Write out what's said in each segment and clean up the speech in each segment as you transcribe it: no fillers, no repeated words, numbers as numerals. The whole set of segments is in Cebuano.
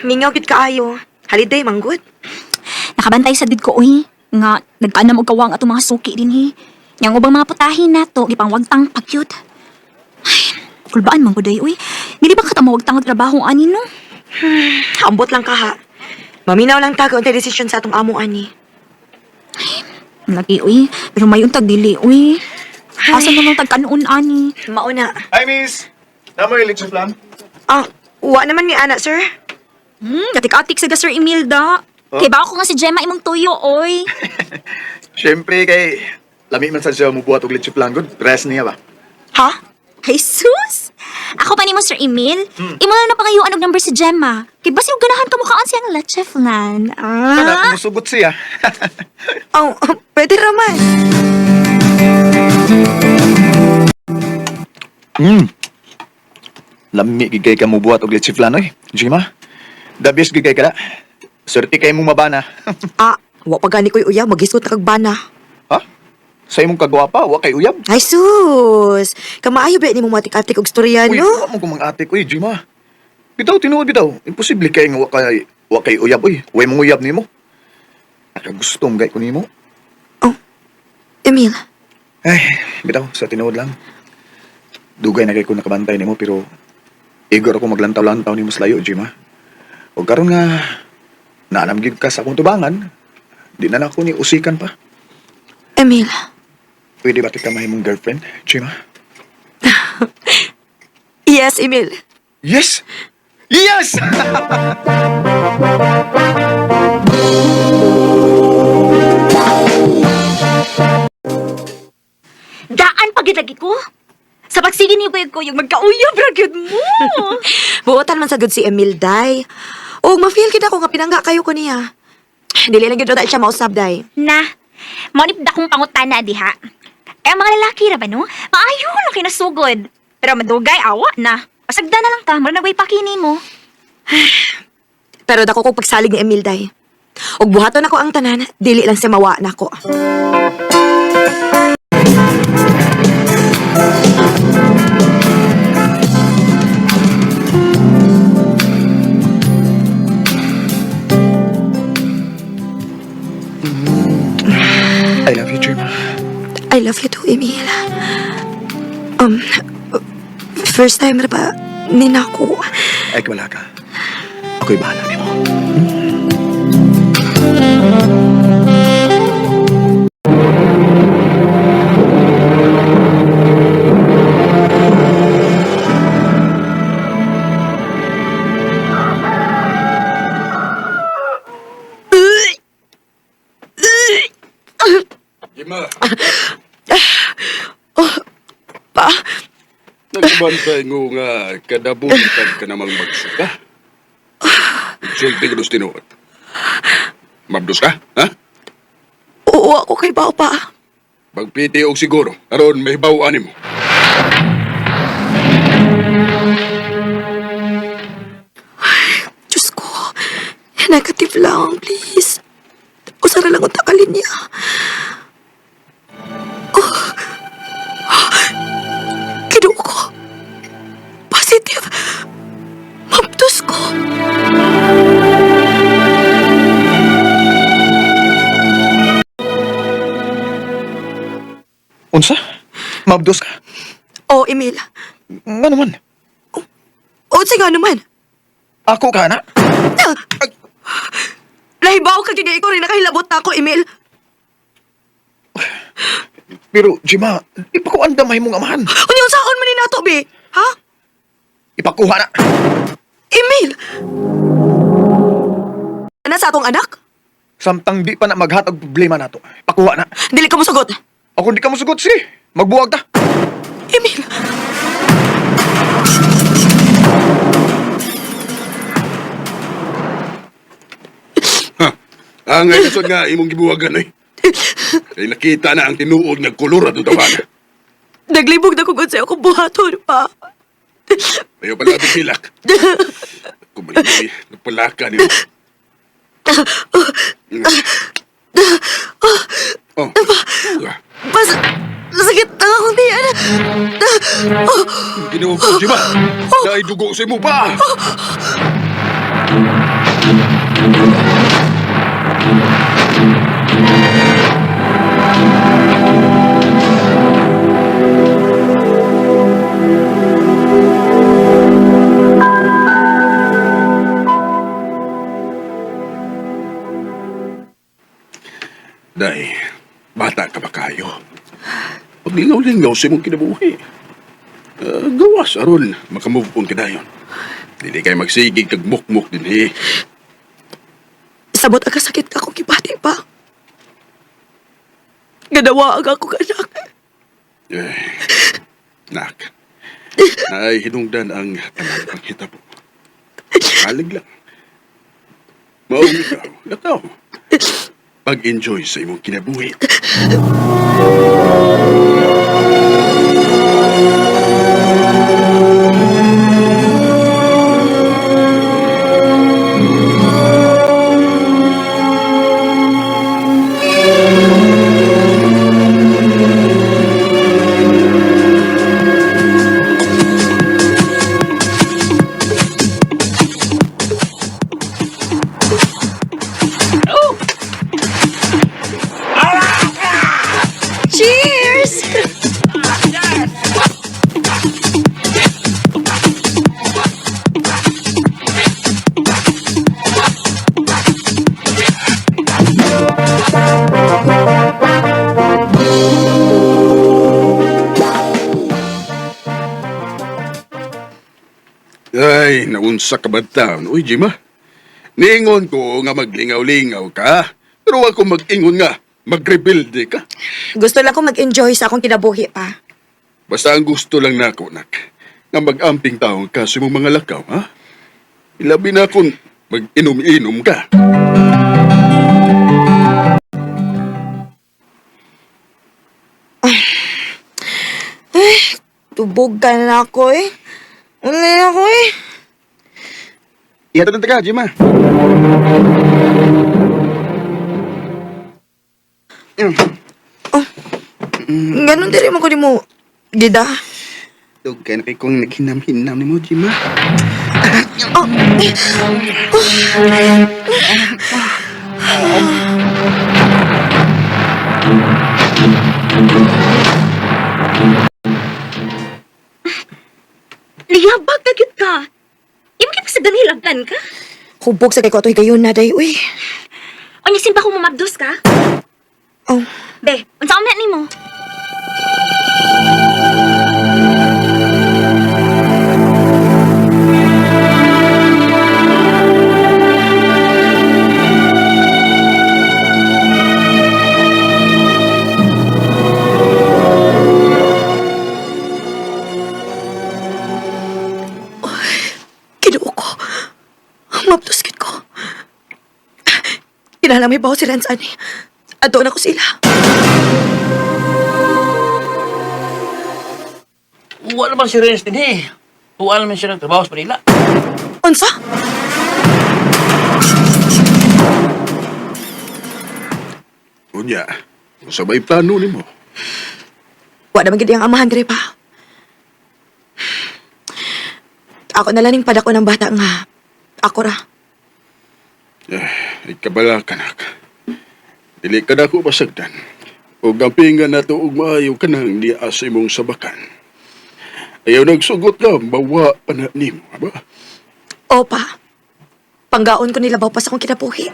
Mingaw gid kaayo. Holiday manggod. Nakabantay sa did ko, uy. Nga, nagkaanam og kawang atong mga suki din, he. Yang ubang mga putahin nato, gipangwagtang pagyut. Ay, kulbaan man ko day, uy. Dili ba ka mawagtang og trabaho ani, no? Ambot lang ka ha. Maminaw lang ta kung unsay desisyon sa atong amo ani. Lagi, uy. Pero may untag dili, uy. Asa naman tagkanon ani? Mauna. Hi, miss! Namo yung leche plan? Ah, wa naman mi ana, sir. Atik-atik sa Sir Imelda. Oh? Kay ba ako nga si Gemma imong tuyo, oy. Siyempre, kay lami man sa siya mubuhat og leche plan good. Rest niya ba? Ha? Jesus! Ako pa nimo Sir Emil. Imo na napangayuan og number si Gemma. Kay basi og ganahan kamukhaan siyang leche flan. Kana, Ah. musugot siya. Oh, pwede raman. Lami gid kay ka mubuhat og leche flan oy. Jima. The best gid kay ka na. Swerte kay mong mabana. Ah, wa pa gani ko'y uyab, magisot na kag bana. Ha? Sa imong kagwapa, wa kay uyab. Ay sus, kamaayo ba ni mo matik-atik og storya Uy, no? wa mo kumang ate ko, uy, Jima. Bitaw tinuod bitaw. Imposible kay nga wa kay uyab oy. Way mong uyab nimo. Nakagustong gay ko nimo. Oh, Emil, Ay, bitaw sa tinuod lang. Dugay na kay ko nakabantay nimo pero igor ako maglantaw-lantaw nimo sa layo, Jima. O karon nga naanam gid ka sa akong tubangan, di na nako ni usikan pa. Emil. Pwede ba kita mahimong girlfriend, Jima? Yes, Emil. Yes! Yes! Daan pagid lagi ko. Sa pagsige niyo ko yung magkauyab ra gyud mo. Buotan man sa good si Emil, day. Og ma-feel gid ako nga pinangga kayo ko niya. Dili lang gid siya mausab, day. Na, mo ni akong pangutana diha. Eh, ang mga lalaki ra ba no? Maayo lang kinasugod. Pero madugay awa na. Pasagda na lang ta, mura nagway pakini mo. Pero dako kog pagsalig ni Emil, day. Og buhaton ako ang tanan, dili lang siya mawa nako. I love you, Jima. I love you too, Emil. Um, first time na ba ninako? Ay, wala ka. Ako'y bahala nimo. Jima, Pa, nagbantay mo nga kadabutan ka namang magsuka. Sulti ka dos tinuod. Mabdos ka, ha? oo ako kay Bao pa. Pagpiti og siguro, aron may bawaan nimo. Diyos ko, negative lang, please. Usara lang ang takalin niya. Oh. Kinuha ko. Positive. Mabdos ko. Unsa? Mabdos ka? Oh, Emil. Nga naman. O, sige nga naman. Ako ka na? Lahibaw ka gigay ko rin nakahilabot na ako, Emil. Pero, Jima, ipakuan damay mong amahan. Ano yung saon man ni nato, be? Ha? Ipakuha na. Emil! Ana sa atong anak? Samtang di pa na maghatag problema nato. Pakuha na. Dili ka mosugot. Ako di ka musugot, sige. Magbuwag ta. Emil! Ha? Angay nasod nga imong gibuwagan eh. Kay nakita na ang tinuod nga kolor atong tawana. Naglibog na kung unsay akong buhaton pa. Ayaw pala atong hilak. Kumalili, napalaka nimo. Oh. Ah, Pas, sakit na akong tiyan. Ginoo ko, Jima. Dahil dugo sa imo pa. Day, bata ka ba kayo? Paglingaw-lingaw sa imong kinabuhi. Gawas aron makamove on ka dayon. Dili kay magsigig kag mukmuk din eh. Sabot ang kasakit ka akong gibati pa. Gadawa ang ako kanak. Eh, nak. Naay hinungdan ang tanang panghitabo. Kalig lang. Maong ikaw, lakaw. Pag-enjoy sa imong kinabuhi. Cheers! Ay, naunsa ka ba taon? Uy, Jima. Niingon ko nga maglingaw-lingaw ka. Pero ako mag-ingon nga, magrebelde ka. Gusto lang ko mag-enjoy sa akong kinabuhi pa. Basta ang gusto lang nako, nak. Nga mag-amping taon ka sa imong mga lakaw, ha? Ilabi na kung mag-inom-inom ka. Tubog ka na ako eh. Wala na ako eh. Ihatod na ka, Jima. Ganon diri mo ko ni mo. Gida. Dugay na kay kong naghinam-hinam ni mo, Jima. Oh, eh. Liyabag ka gyud ka. Imo kay pasagdan hilabtan ka? Hubog sa kay ko atoy gayon na day uy. Unya simba ko mamabdos ka? Oh, Be, unsa man nimo? Kinuo ko. Mabdos gid ko. Kinahanglan may bawo si Renz ani. Adto na ko sila. Wala naman si Renz din eh. Wala naman siya nagtrabaho sa Manila. Unsa? Unya, sa may plano nimo. Wa naman gid ang amahan diri pa. Ako na lang ning padako ng bata nga. Ako ra. Eh, ikabala ka, nak. Dili ka na ako pasagdan. O gampingan na to og maayo ka nang niya sa imong sabakan. Ayaw nagsugot ka, mawa pa na nimo, aba? Opa. Panggaon ko nilabaw pa sa akong kinabuhi.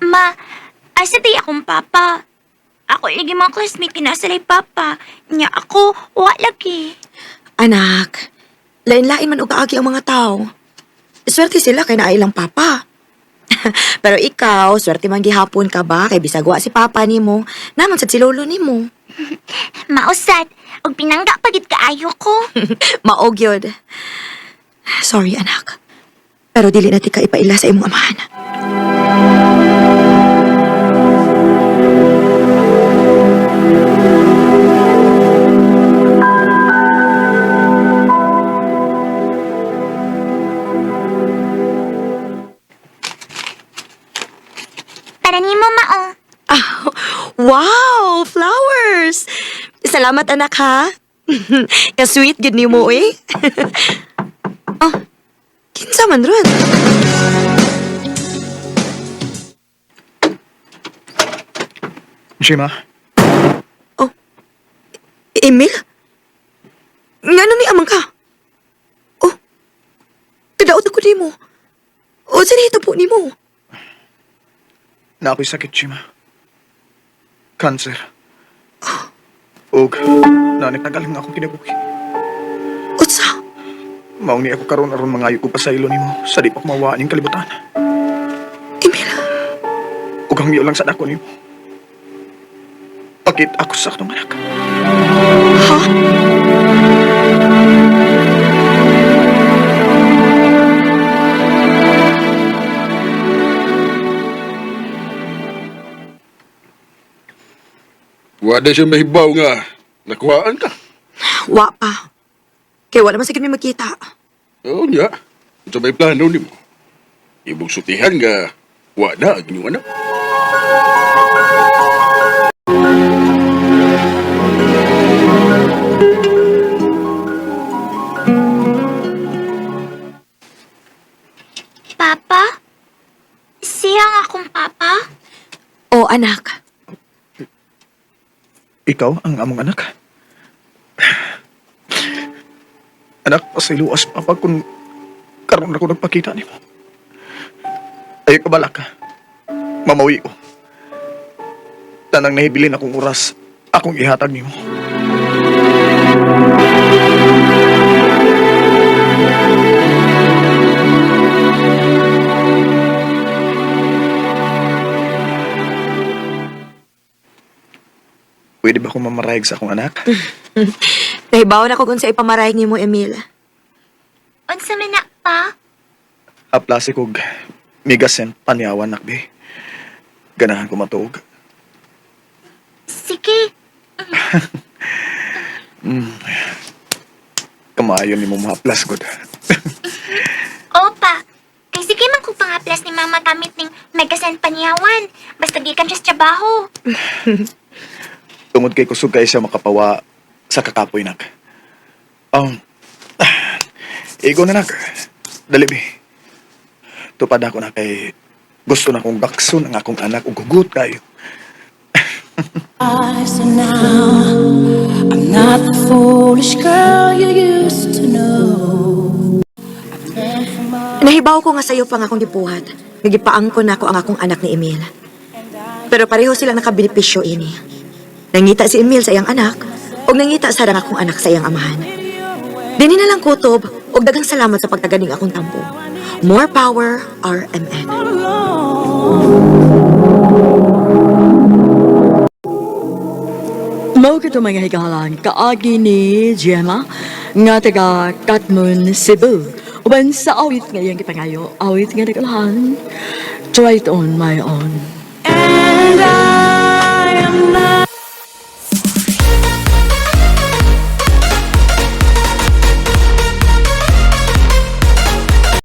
Ma, asa day akong papa? Ako lagi mga classmate kinasalay papa. Nya ako, wa lagi. Anak, lain-lain man og kaagi ang mga tao. Swerte sila kay naa ilang papa. Pero ikaw, swerte man gihapon ka ba kay bisag wa si papa nimo, naman sad si lolo nimo. Mausad, og pinangga pagid kaayo ko. Maog yun. Sorry, anak. Pero dili na tika ipaila sa imong amahan. Para nimo mao. Ah, wow! Flowers! Salamat, anak, ha? Ka-sweet, gid nimo, eh. Oh, kinsa man ron? Gemma, Emil? Ngano ni amang ka? Oh, kadaot ako nimo. O, sa po nimo? na ako'y sakit, Gemma. Cancer. Og, nanitagal nga akong kinabuhi. Unsa? Maong ni ako karon aron mangayo ko pasaylo nimo sa di pa ko mawaan ning kalibutan. Emil, Ug ang lang sa dako nimo. Pakit ako sa akong anak. Ha? Wa na siya mahibaw nga. Nakuhaan ka. Wa pa. Kay wala man sa may magkita. Oo niya. Ito may plano nimo. Ibog sutihan nga. Wa na ang inyong anak. Papa? Siya ang akong papa? Oh, anak. Ikaw ang among anak. Anak, pasayloas papa kung karon ako nagpakita nimo. Ay kabala ka. Mamawi ko. Tanang nahibilin akong oras, akong ihatag nimo. Pwede ba akong mamarayag sa akong anak? Nahibaw na ko kung sa ipamarayag nimo, Emil. Unsa man na pa? Aplasi kog migasen panyawan nakbi. Ganahan ko matuog. Sige. Kamayo nimo mahaplas gud. Opa. Kay sige man kung pangaplas ni mama gamit ning megasen panyawan. Basta gikan siya sa trabaho. Tungod kay kusog kay siya makapawa sa kakapoy nak. Um, igo na nak. Dali bi. Tupad ako na kay gusto na kong bakson ang akong anak ug hugot kayo. So now I'm not the foolish girl you used to know. Nahibaw ko nga sayo pa nga akong gibuhat. Nagipaangko na ako ang akong anak ni Emil. Pero pareho silang nakabenepisyo ini. Nangita si Emil sa iyang anak, ug nangita sa ang akong anak sa iyang amahan. Dini na lang kutob, ug daghang salamat sa pagtaganing akong tampo. More power, RMN. Mao kito mga higalan, kaagi ni Gemma nga taga Katmon, Cebu. Uban sa awit nga iyang gipangayo, awit nga nagalahan, Try It On My Own.